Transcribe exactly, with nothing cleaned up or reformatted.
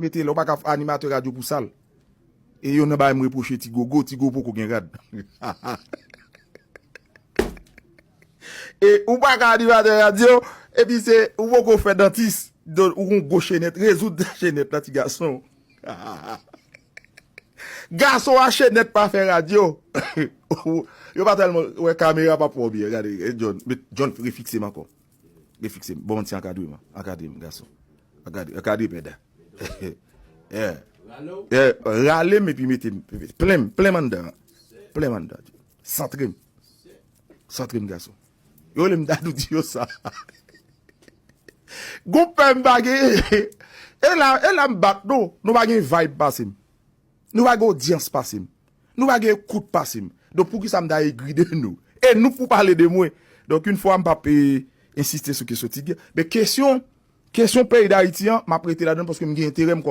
Mete la, ou pa ka animatè radyo pou sal. E yo nan bagay m repwoche Ti Gogo, Ti Gogo poko gen rad. E ou pa ka animatè radyo, epi se ou poko fè dantis, don ou gon gwo chenèt, rezoud chenèt la ti gason. Gason a chenèt pa fè radyo. Yo pa tèlman wè kamera pa pran byen, gade, eh, John, met John refikse m ankò. Refikse m. Bon, ti ankadre m, ankadre m, gason. Ankadre, ankadre pèda. Eh. Eh, rale m epi mete m. Plen m, plen m anndan. Plen m anndan. Santre m. Santre m, gason. Yo le m dadou di yo sa. Gon pè m pa gen. E la, e la m bat nou. Nou pa gen vibe pase m. Nou pa gen odyans pase m. Nou pa gen ekout pase m. Donk, poukisa m ta egri de nou? E nou pou pale de mwen. Donk, yon fwa m p ap, eh, ensiste sou kesyon ti gè. Men kesyon, kesyon peyi Dayiti an, m ap rete ladan l paske m gen enterè m